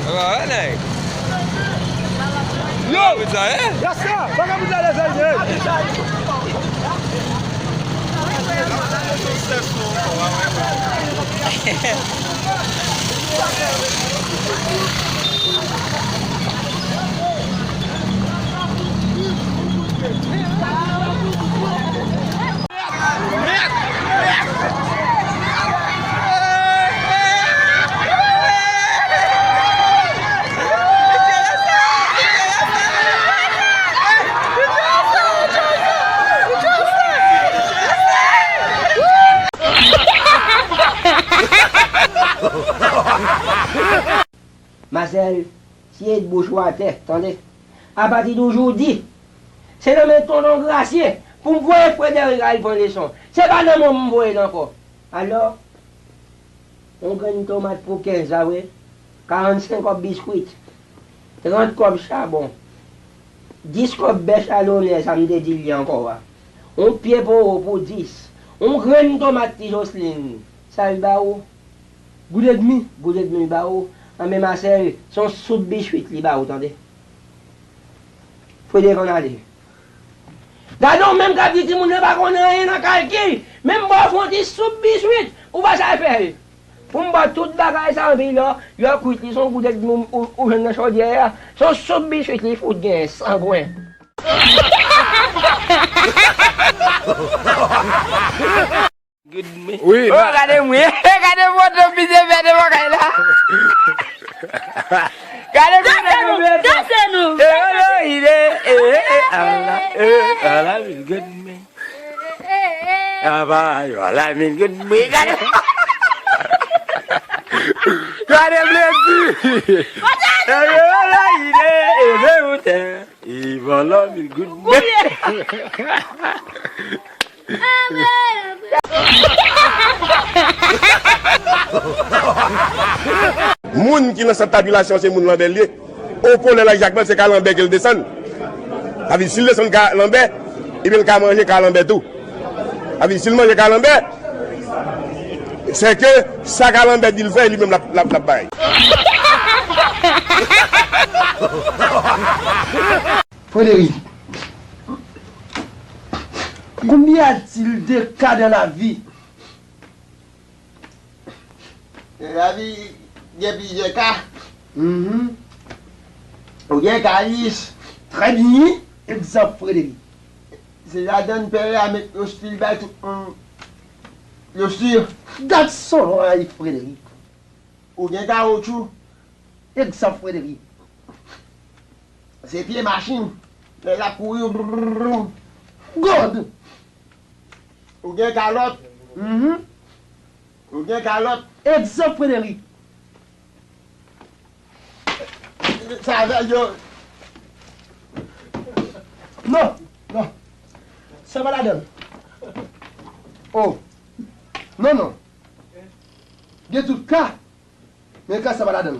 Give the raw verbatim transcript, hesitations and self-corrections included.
Yo! Yes, sir! Bagay pou talè, sa, ye! Masèl, siye bouch ou atè, tande. Apati de jodi, se nan men tonton Grasye pou m voye Frederic al pran leson. Se pa nan men w m voye l ankò. Alò, yon grenn tomat pou kenz, sa vre? Karannsenk kòb biskwit, trant kòb chabon, dis kòb bèch a lonè, sa m te di li ankò a. Yon pye powo pou dis, yon grenn tomat ti Joslin, sa l ba ou? Goud edmi. Goud edmi l ba ou? Anben Masèl, se yon soup biswit li ba ou, tande. Frederic ann ale. Gade w menm k ap di timoun nan pa konn anyen nan kalkil, menm ba w fè yon ti soup biswit, ou pa sa fè l. Pou m ba w tout bagay sa anpi lò, lè w kwit li, se yon goud edmi ou, ou jwenn nan chodyè a. Se yon soup biswit li fout genyen, sangwen. Good man. Wi, oh, gade mwen. Gade foto misye fè devan kay la. Gade foto misye fè. Danse nou. Eh, oh, lo, il est, eh, eh, eh, ala, eh, ala, il good man. Ah, bah, voilà, il good man. Gade. Gade bledi. Eh, oh, lo, il est, eh, eh, oh, eh. Ivan Love, il good man. Moun ki nan sant tabilasyon se moun Lanbè l ye. Opolè la egzakteman se Kalanbè ke l desann. Sa vle di si l desann Kalanbè, ebyen l ka manje Kalanbè tou. Sa vle di si l manje Kalanbè, se ke sa Kalanbè di l fè, li menm l ap, l ap, l ap bay. Frederic, combien a-t-il de cas dans la vie? Nan lavi, gen plizyè ka. Mhm. Ou gen ka lis. Très bien. Egzanp, Frederic. Se ladann pè a met lostil bay tout moun. Lostil. Gad son lay, Frederic. Ou gen kawotchou. Egzanp, Frederic. Se pye machin. Lè l ap kouri, brrrr. God! Ou gen kalòt. Mhm. Ou gen kalòt. Egzanp, Frederic. Sa avè yo. Non, non. Sa pa ladann. Oh. Non, non. Gen tout ka. Men ka sa pa ladann.